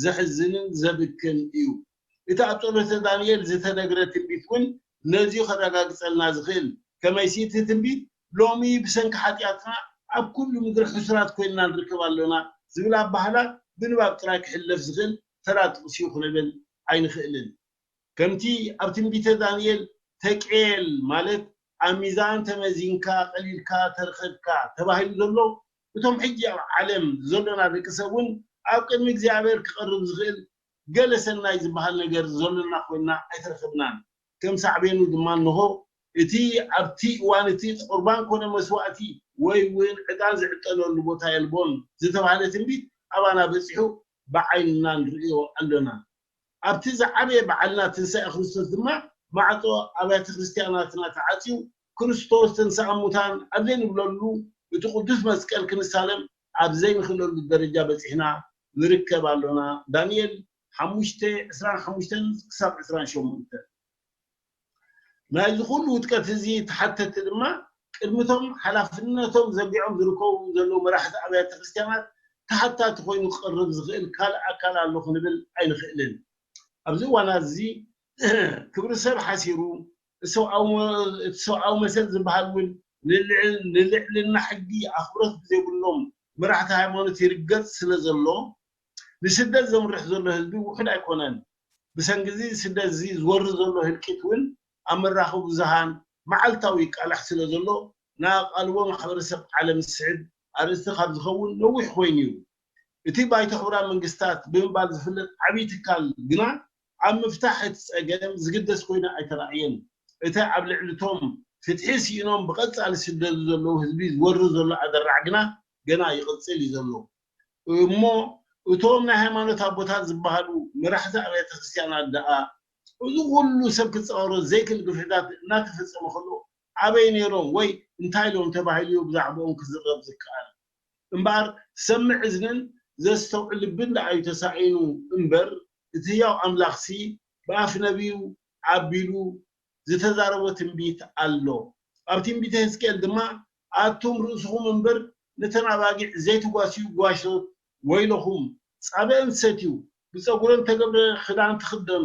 ዘሕዝንን ዘብክን እዩ። እቲ ኣብ ጸሎተ ዳንኤል ዝተነግረ ትንቢት እውን ነዚ ከረጋግጸልና ዝኽእል ከመይሲ እቲ ትንቢት ሎሚ ብሰንኪ ሓጢኣትና ኣብ ኩሉ ምድሪ ሕሱራት ኮይንና ንርከብ ኣሎና ዝብል ኣባህላ ብንባብ ጥራይ ክሕለፍ ዝኽእል ተራ ጥቕሲ እዩ ክንብል ኣይንኽእልን። ከምቲ ኣብ ትንቢተ ዳንኤል ተቄል ማለት ኣብ ሚዛን ተመዚንካ ቀሊልካ ተረኸብካ ተባሂሉ ዘሎ እቶም ሕጂ ኣብ ዓለም ዘሎና ደቂ ሰብ እውን ኣብ ቅድሚ እግዚኣብሔር ክቐርብ ዝኽእል ገለ ሰናይ ዝበሃል ነገር ዘሎና ኮይና ኣይተረኸብናን። ከም ሳዕቤኑ ድማ እንሆ እቲ ኣብቲ እዋን እቲ ቁርባን ኮነ መስዋእቲ ወይ እውን ዕጣን ዝዕጠነሉ ቦታ የልቦን ዝተባህለ ትንቢት ኣባና በጺሑ ብዓይንና ንርእዮ ኣሎና። ኣብቲ ዝዓበየ በዓልና ትንሳኤ ክርስቶስ ድማ ማዕጾ ኣብያተ ክርስቲያናትና ተዓጽዩ ክርስቶስ ተንስኣ እሙታን ኣብ ዘይንብለሉ እቲ ቅዱስ መስቀል ክንሳለም ኣብ ዘይንኽእለሉ ደረጃ በጺሕና ንርከብ ኣሎና። ዳንኤል ሓሙሽተ ዕስራን ሓሙሽተን ክሳብ ዕስራን ሸሞንተን። ናይዚ ኩሉ ውድቀት እዚ ተሓተቲ ድማ ቅድሚቶም ሓላፍነቶም ዘጊዖም ዝርከቡ ዘለዉ መራሕቲ ኣብያተ ክርስቲያናት ተሓታቲ ኮይኑ ክቐርብ ዝኽእል ካልእ ኣካል ኣሎ ክንብል ኣይንኽእልን። ኣብዚ እዋን እዚ ክብሪ ሰብ ሓሲሩ እቲ ሰብኣዊ መሰል ዝበሃል እውን ንልዕልና ሕጊ ኣኽብሮት ብዘይብሎም መራሕቲ ሃይማኖት ይርገጽ ስለ ዘሎ ንስደት ዘምርሕ ዘሎ ህዝቢ ውሑድ ኣይኮነን። ብሰንኪ እዚ ስደት እዚ ዝወርድ ዘሎ ህልቂት እውን ኣብ መራኸቢ ብዙሃን መዓልታዊ ይቃላሕ ስለ ዘሎ ንኣቓልቦ ማሕበረሰብ ዓለም ዝስዕብ ኣርእስቲ ካብ ዝኸውን ነዊሕ ኮይኑ እዩ። እቲ ባይቶ ሕቡራት መንግስታት ብምባል ዝፍለጥ ዓብዪ ትካል ግና ኣብ ምፍታሕ እቲ ጸገም ዝግደስ ኮይኑ ኣይተራእየን። እቲ ኣብ ልዕሊ እቶም ፍትሒ ስኢኖም ብቐጻሊ ዝስደዱ ዘለዉ ህዝቢ ዝወርድ ዘሎ ኣደራዕ ግና ገና ይቕጽል እዩ ዘሎ። እሞ እቶም ናይ ሃይማኖት ኣቦታት ዝበሃሉ መራሕቲ ኣብያተ ክርስቲያናት ደኣ እዚ ኩሉ ሰብ ክጸወሮ ዘይክእል ግፍዕታት እናተፈጸመ ከሎ ኣበይ ነይሮም ወይ እንታይ ኢሎም ተባሂሉ እዩ ብዛዕባኦም ክዝረብ ዝከኣል። እምበኣር ዝሰምዕ እዝንን ዘስተውዕል ልብን ደኣ እዩ ተሳኢኑ እምበር እቲ ህያው ኣምላኽሲ ብኣፍ ነቢዩ ኣቢሉ ዝተዛረቦ ትንቢት ኣሎ። ኣብ ትንቢተ ሕዝቅኤል ድማ ኣቱም ርእስኹም እምበር ነተን ኣባጊዕ ዘይትጓስዩ ጓሶት ወይለኹም፣ ጻብአን ትሰትዩ፣ ብጸጉረን ተገብረ ክዳን ትኽደኑ፣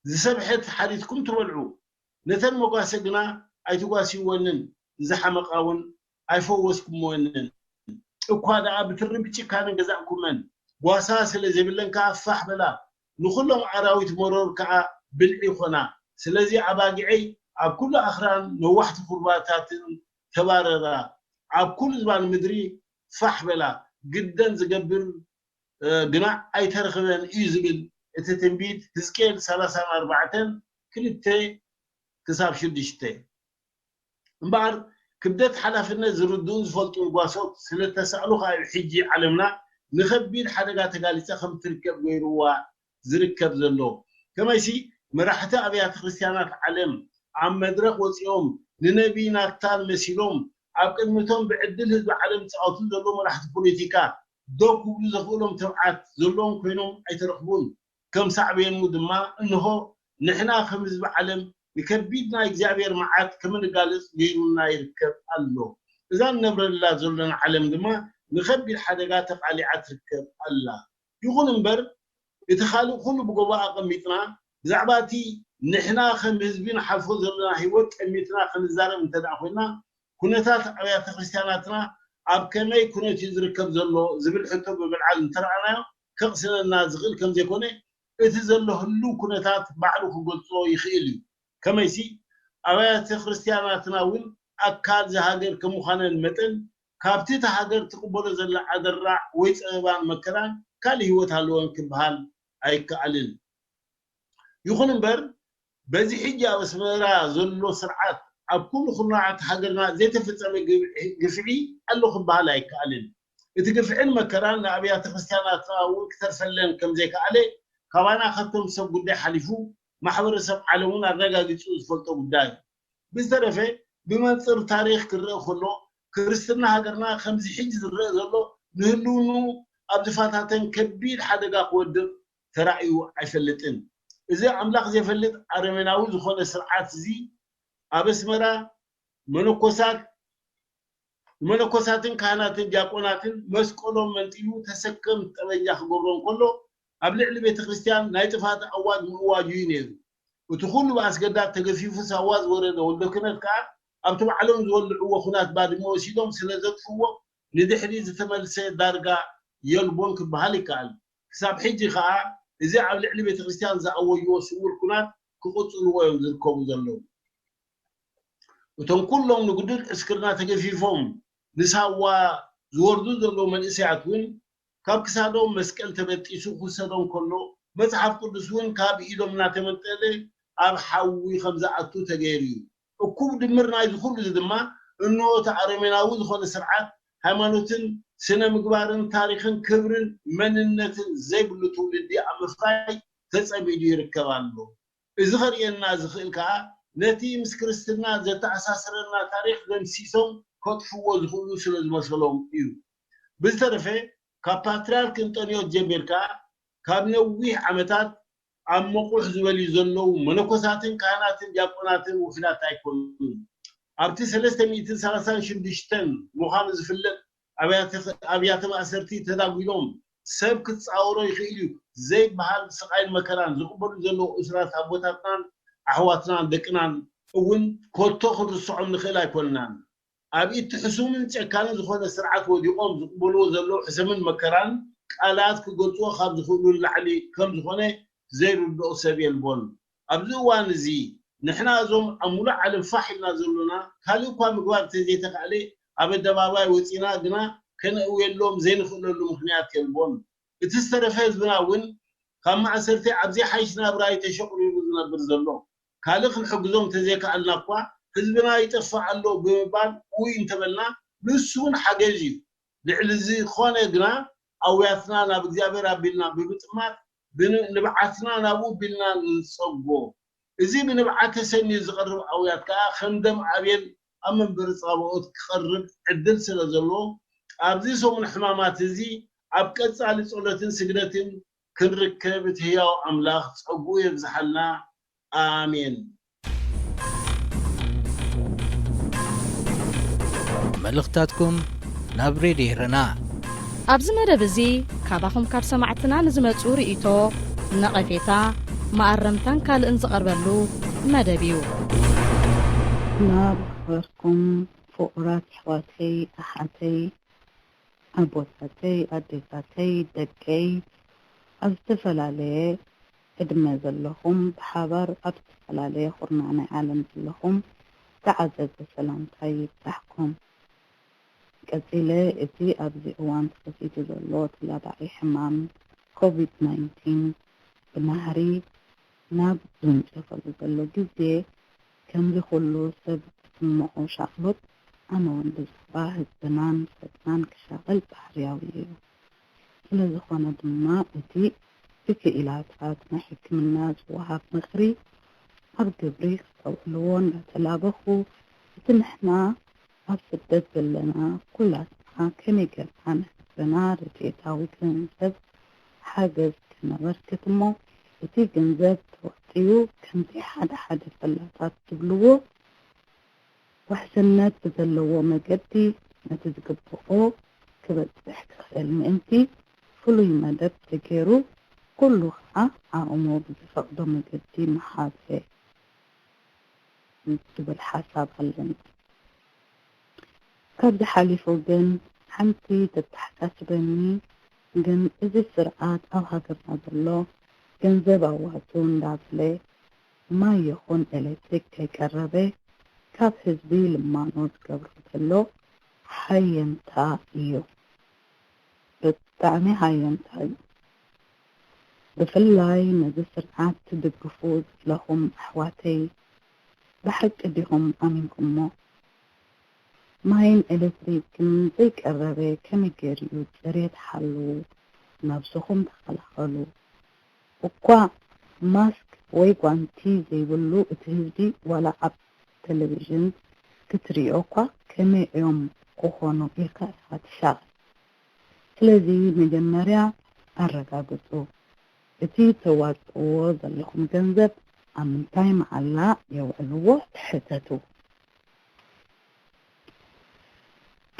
ዝሰብሐት ሓሪትኩም ትበልዑ፣ ነተን መጓሰ ግና ኣይትጓስይወንን፣ ዝሓመቓ እውን ኣይፈወስኩምወንን። እኳ ደኣ ብትሪ ብጭካነ ገዛእኩመን፣ ጓሳ ስለ ዘይብለን ከኣ ፋሕ በላ፣ ንኹሎም ኣራዊት መሮር ከኣ ብልዒ ኾና። ስለዚ ኣባጊዐይ ኣብ ኩሉ ኣኽራን ነዋሕቲ ኹርባታትን ተባረራ፣ ኣብ ኩሉ ዝባን ምድሪ ፋሕ በላ፣ ግደን ዝገብር ግና ኣይተረኽበን እዩ ዝብል እቲ ትንቢት ሕዝቅኤል ሰላሳን ኣርባዕተን ክልተ ክሳብ ሽዱሽተ። እምበኣር ክብደት ሓላፍነት ዝርድኡን ዝፈልጡን ጓሶት ስለ እተሳእኑ ከኣ እዩ ሕጂ ዓለምና ንኸቢድ ሓደጋ ተጋሊጻ ከም እትርከብ ገይርዋ ዝርከብ ዘሎ። ከመይሲ መራሕቲ ኣብያተ ክርስቲያናት ዓለም ኣብ መድረኽ ወጺኦም ንነቢይ ናታን መሲሎም ኣብ ቅድሚ እቶም ብዕድል ህዝቢ ዓለም ዝጻወቱ ዘለዉ መራሕቲ ፖለቲካ ደው ክብሉ ዘኽእሎም ትብዓት ዘለዎም ኮይኖም ኣይተረኽቡን። ከም ሳዕቤኑ ድማ እንሆ ንሕና ከም ህዝቢ ዓለም ንከቢድ ናይ እግዚኣብሔር መዓት ከም እንጋለጽ ገይሩና ይርከብ ኣሎ። እዛ ንነብረላ ዘሎና ዓለም ድማ ንኸቢድ ሓደጋ ተቓሊዓ ትርከብ ኣላ። ይኹን እምበር፣ እቲ ካልእ ኩሉ ብጎቦ ኣቐሚጥና፣ ብዛዕባ እቲ ንሕና ከም ህዝቢ ንሓልፎ ዘለና ህይወት ጠሚትና ክንዛረብ እንተ ደኣ ኮይና፣ ኩነታት ኣብያተ ክርስቲያናትና ኣብ ከመይ ኩነት እዩ ዝርከብ ዘሎ ዝብል ሕቶ ብምልዓል እንተረኣናዮ፣ ከቕስነና ዝኽእል ከም ዘይኮነ፣ እቲ ዘሎ ህሉው ኩነታት ባዕሉ ክገልጾ ይኽእል እዩ። ከመይሲ፣ ኣብያተ ክርስቲያናትና እውን ኣካል እዛ ሃገር ከም ምዃነን መጠን፣ ካብቲ እታ ሃገር ትቕበሎ ዘላ ኣደራዕ ወይ ጸበባን መከራን ካልእ ህይወት ኣለወን ክበሃል ኣይከኣልን። ይኹን እምበር፣ በዚ ሕጂ ኣብ ኣስመራ ዘሎ ስርዓት ኣብ ኩሉ ኩርናዓት ሃገርና ዘይተፈጸመ ግብ-፣ ግፍዒ ኣሎ ክበሃል ኣይከኣልን። እቲ ግፍዕን መከራን ንኣብያተ ክርስቲያናትና እውን ክተርፈለን ከም ዘይከኣለ ካባና ካብቶም ሰብ ጉዳይ ሓሊፉ ማሕበረሰብ ዓለም እውን ኣረጋጊጹ ዝፈልጦ ጉዳይ እዩ። ብዝተረፈ ብመንጽር ታሪኽ ክረአ ከሎ ክርስትና ሃገርና ከምዚ ሕጂ ዝረአ ዘሎ ንህልውንኡ ኣብ ዝፈታተን ከቢድ ሓደጋ ክወድቕ ተራእዩ ኣይፈልጥን። እዚ ኣምላኽ ዘይፈልጥ ኣረሜናዊ ዝኾነ ስርዓት እዚ ኣብ ኣስመራ መነኮሳት ንመነኮሳትን ካህናትን ዲያቆናትን መስቀሎም መንጢሉ ተሰከም ጠበንጃ ክገብሮም ከሎ ኣብ ልዕሊ ቤተ ክርስቲያን ናይ ጥፋት ኣዋጅ ምእዋጁ እዩ ነይሩ። እቲ ኩሉ ብኣስገዳድ ተገፊፉ ሳዋ ዝወረደ ወልደ ክህነት ከኣ ኣብቲ ባዕሎም ዝወልዕዎ ኩናት ባድመ ወሲዶም ስለ ዘጥፍዎ ንድሕሪ ዝተመልሰ ዳርጋ የልቦን ክበሃል ይከኣል። ክሳብ ሕጂ ከኣ እዚ ኣብ ልዕሊ ቤተ ክርስቲያን ዝኣወጅዎ ስውር ኩናት ክቕጽልዎ እዮም ዝርከቡ ዘለዉ። እቶም ኩሎም ንግዱድ ዕስክርና ተገፊፎም ንሳዋ ዝወርዱ ዘለዉ መንእሰያት እውን ካብ ክሳዶም መስቀል ተበጢሱ ክውሰዶም ከሎ መጽሓፍ ቅዱስ እውን ካብ ኢዶም እናተመንጠለ ኣብ ሓዊ ከም ዝኣቱ ተገይሩ እዩ። እኩብ ድምር ናይዚ ኩሉ እዚ ድማ እንሆ እቲ ኣረሜናዊ ዝኾነ ስርዓት ሃይማኖትን ስነ ምግባርን ታሪኽን ክብርን መንነትን ዘይብሉ ትውልዲ ኣብ ምፍራይ ተጸሚዱ ይርከብ ኣሎ። እዚ ከርእየና ዝኽእል ከኣ ነቲ ምስ ክርስትና ዘተኣሳስረና ታሪኽ ደምሲሶም ከጥፍዎ ዝኽእሉ ስለ ዝመሰሎም እዩ። ብዝተረፈ ካብ ፓትርያርክ እንጠንዮስ ጀሚርካ ካብ ነዊሕ ዓመታት ኣብ መቑሕ ዝበልዩ ዘለዉ መነኮሳትን ካህናትን ዲያቆናትን ውሑዳት ኣይኮኑን። ኣብቲ ሰለስተ ሚእትን ሰላሳን ሽዱሽተን ምዃኑ ዝፍለጥ ኣብያተ፣ ኣብያተ ማእሰርቲ ተዳጒሎም ሰብ ክጻወሮ ይኽእል እዩ ዘይበሃል ስቓይን መከራን ዝቕበሉ ዘለዉ እሱራት ኣቦታትናን ኣሕዋትናን ደቅናን እውን ኮቶ ክንርስዖም ንኽእል ኣይኮንናን። ኣብ ኢድ እቲ ሕሱምን ጨካንን ዝኾነ ስርዓት ወዲቖም ዝቕበልዎ ዘለዉ ሕሰምን መከራን ቃላት ክገልጽዎ ካብ ዝኽእሉ ንላዕሊ ከም ዝኾነ ዘይርድኦ ሰብ የልቦን። ኣብዚ እዋን እዚ ንሕና እዞም ኣብ ሙሉእ ዓለም ፋሕ ኢልና ዘሎና ካልእ እኳ ምግባር እንተዘይተኻእለ ኣብ ኣደባባይ ወጺና ግና ከነእውየሎም ዘይንኽእለሉ ምኽንያት የልቦን። እቲ ዝተረፈ ህዝብና እውን ካብ ማእሰርቲ ኣብ ዘይሓይሽ ናብራ እዩ ተሸቑሪሩ ዝነብር ዘሎ። ካልእ ክንሕግዞም እንተዘይከኣልና እኳ ህዝብና ይጠፍእ ኣሎ ብምባል ውይ እንተበልና ንሱ እውን ሓገዝ እዩ። ልዕሊ ዝኾነ ግና ኣውያትና ናብ እግዚኣብሔር ኣቢልና ብምጥማት ብን-፣ ንብዓትና ናብኡ ቢልና ንጸጎ። እዚ ብንብዓት ተሰንዩ ዝቐርብ ኣውያት ከኣ ከም ደም ኣቤል ኣብ መንበሪ ጻባኦት ክቐርብ ዕድል ስለ ዘሎ ኣብዚ ሰሙን ሕማማት እዚ ኣብ ቀጻሊ ጸሎትን ስግደትን ክንርከብ እቲ ህያው ኣምላኽ ጸግኡ የብዝሓልና። ኣሜን። መልእኽታትኩም ናብ ሬድዮ ኤረና። ኣብዚ መደብ እዚ ካባኹም ካብ ሰማዕትና ንዝመጹ ርእይቶ፣ ነቐፌታ፣ መኣረምታን ካልእን ዝቐርበሉ መደብ እዩ። ናብ ኣኽበርኩም ፍቑራት ኣሕዋተይ ኣሓተይ ኣቦታተይ ኣዴታተይ ደቀይ ኣብ ዝተፈላለየ ዕድመ ዘለኹም ብሓባር ኣብ ዝተፈላለየ ኩርናዕ ናይ ዓለም ዘለኹም ተዓዘብቲ ሰላምታይ ይብጻሕኩም። ቀጺለ እቲ ኣብዚ እዋን ተኸሲቱ ዘሎ ተላባዒ ሕማም ኮቪድ ናይንቲን ብናህሪ ናብ ዝውንጨፈሉ ዘሎ ግዜ ከምዚ ኩሉ ሰብ ዝስምዖ ሻቕሎት ኣነ እውን ብዛዕባ ህዝብናን ሰብናን ክሻቐል ባህርያዊ እዩ። ስለዝኾነ ድማ እቲ ብክኢላታት ናይ ሕክምና ዝወሃብ ምኽሪ ኣብ ግብሪ ክተውዕልዎ እንዳተላበኹ እቲ ንሕና ኣብ ስደት ዘለና ኩላትና ከመይ ጌርና ንህዝብና ረድኤታዊ ገንዘብ ሓገዝ ከነበርክት እሞ እቲ ገንዘብ ተዋፅዩ ከምቲ ሓደ ሓደ ፈላጣት ዝብልዎ ውሕስነት ብዘለዎ መገዲ ነቲ ዝግብኦ ክበጽሕ ክኽእል ምእንቲ ፍሉይ መደብ ተገይሩ፣ ኩሉ ኸኣ ዓቕሙ ብዝፈቕዶ መገዲ ምሃበ ዝብል ሓሳብ ኣለኒ። ካብዚ ሓሊፉ ግን ሓንቲ ተተሓሳስበኒ፣ ግን እዚ ስርዓት ኣብ ሃገርና ዘሎ ገንዘብ ኣዋጹ እንዳበለ ማይ ይኹን ኤሌክትሪክ ከይቀረበ ካብ ህዝቢ ልማኖ ዝገብሮ ዘሎ ሃየንታ እዩ። ብጣዕሚ ሃየንታ እዩ። ብፍላይ ነዚ ስርዓት ትድግፉ ዘለኹም ኣሕዋተይ፣ ብሓቂ ዲኹም ኣሚንኩሞ? ማይን ኤሌክትሪክን ዘይቀረበ ከመይ ገይሩ እዩ ጽሬት ሓልዉ፣ ነብስኹም ተኸላኸሉ። እኳ ማስክ ወይ ጓንቲ ዘይብሉ እቲ ህዝቢ ዋላ ኣብ ቴሌቪዥን ክትሪኦ እኳ ከመይ እዮም ክኾኑ ኢልካ ኢኻ ትሻቐል። ስለዚ መጀመርያ ኣረጋግጹ፣ እቲ ተዋጽእዎ ዘለኹም ገንዘብ ኣብ ምንታይ መዓላ የውዕልዎ ትሕተቱ።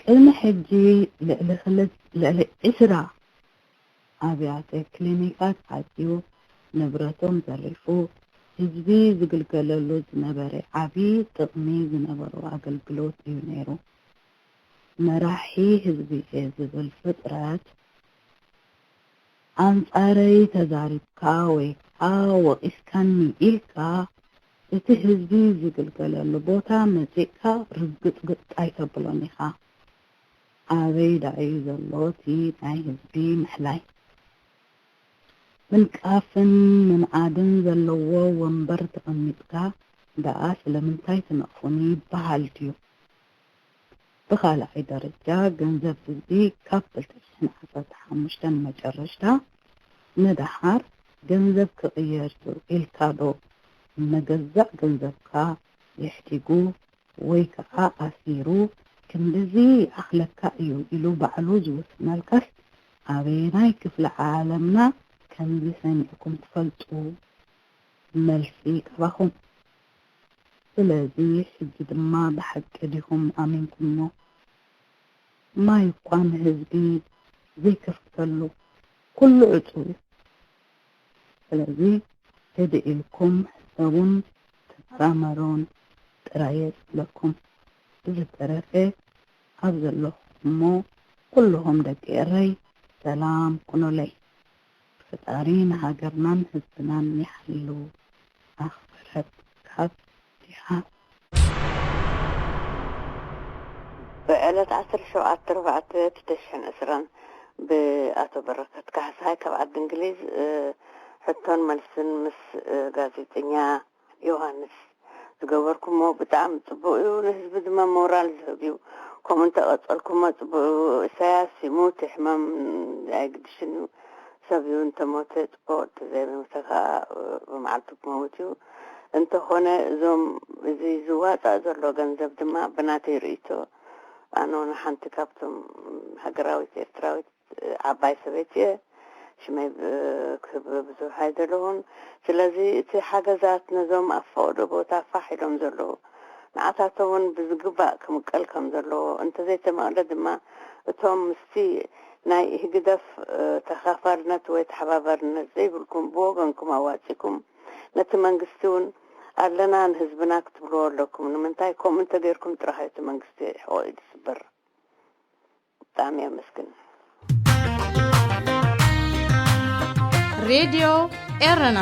ቅድሚ ሕጂ ልዕሊ ክልተ ልዕሊ ዕስራ ኣብያተ ክሊኒካት ዓጽዩ፣ ንብረቶም ዘሪፉ፣ ህዝቢ ዝግልገለሉ ዝነበረ ዓቢ ጥቕሚ ዝነበሮ ኣገልግሎት እዩ ነይሩ። መራሒ ህዝቢ እየ ዝብል ፍጥረት ኣንጻረይ ተዛሪብካ ወይ ከኣ ወቒስካኒ ኢልካ እቲ ህዝቢ ዝግልገለሉ ቦታ መጺእካ ርግጽግጽ ኣይተብሎን ኢኻ። ኣበይ ደኣ እዩ ዘሎ እቲ ናይ ህዝቢ ምሕላይ? ምንቃፍን ምንዓድን ዘለዎ ወንበር ተቐሚጥካ ደኣ ስለምንታይ ትነቕፉኒ ይበሃል ድዩ? ብኻልኣይ ደረጃ ገንዘብ ህዝቢ ካብ ክልተ ሽሕን ዓሰርተ ሓሙሽተን መጨረሽታ ንደሓር ገንዘብ ክቕየር እዩ ኢልካ ዶ ንገዛእ ገንዘብካ የሕዲጉ ወይ ከዓ ኣሲሩ ክንድዚ ይኣኽለካ እዩ ኢሉ ባዕሉ ዝውስነልካስ ኣበየናይ ክፍለ ዓለምና ከምዚ ሰሚዕኩም ትፈልጡ? መልሲ ካባኹም። ስለዚ ሕጂ ድማ ብሓቂ ዲኹም ኣሚንኩሞ? ማይ እኳ ንህዝቢ ዘይከፍተሉ ኩሉ ዕጹው እዩ። ስለዚ ህድእ ኢልኩም ሕሰቡን ተመራመሩን ጥራይ እየ ዝብለኩም። ብዝተረፈ ኣብ ዘለኹሞ ኩልኹም ደቂ ኤረይ ሰላም ኩኑለይ። ፈጣሪ ንሃገርናን ህዝብናን ይሓሉ። ኣኽበረት ካብ ዲሓ። ብዕለት ዓሰርተ ሸውዓተ ኣርባዕተ ክልተ ሽሕን ዕስራን ብኣቶ በረከት ካሕሳይ ካብ ዓዲ እንግሊዝ ሕቶን መልስን ምስ ጋዜጠኛ ዮሃንስ ዝገበርኩሞ ብጣዕሚ ጽቡቕ እዩ። ንህዝቢ ድማ ሞራል ዝህብ እዩ። ከምኡ እንተቐጸልኩሞ ጽቡቕ እዩ። ኢሳያስ ይሙት ይሕመም ኣይግድሽን እዩ። ሰብ እዩ እንተሞተ ጽቡቕ፣ እንተዘይሞተ ከኣ ብመዓልቱ ክመውት እዩ። እንተኾነ እዞም እዚ ዝዋጻእ ዘሎ ገንዘብ ድማ ብናተይ ርእይቶ ኣነ እውን ሓንቲ ካብቶም ሃገራዊት ኤርትራዊት ዓባይ ሰበይቲ እየ። ሽመይ ክህብ ብዙሕ ኣይደለኹን። ስለዚ እቲ ሓገዛት ነዞም ኣብ ፈቐዶ ቦታ ፋሕ ኢሎም ዘለዉ ንዓታቶም እውን ብዝግባእ ክምቀል ከም ዘለዎ፣ እንተዘይተመቕለ ድማ እቶም ምስቲ ናይ ኢህግደፍ ተኻፋልነት ወይ ተሓባባርነት ዘይብልኩም ብወገንኩም ኣዋጺኩም ነቲ መንግስቲ እውን ኣለና ንህዝብና ክትብልዎ ኣለኩም። ንምንታይ ከምኡ እንተገይርኩም ጥራሕ እዩ እቲ መንግስቲ ሕቖኡ ዝስበር። ብጣዕሚ የመስግን። ሬድዮ ኤረና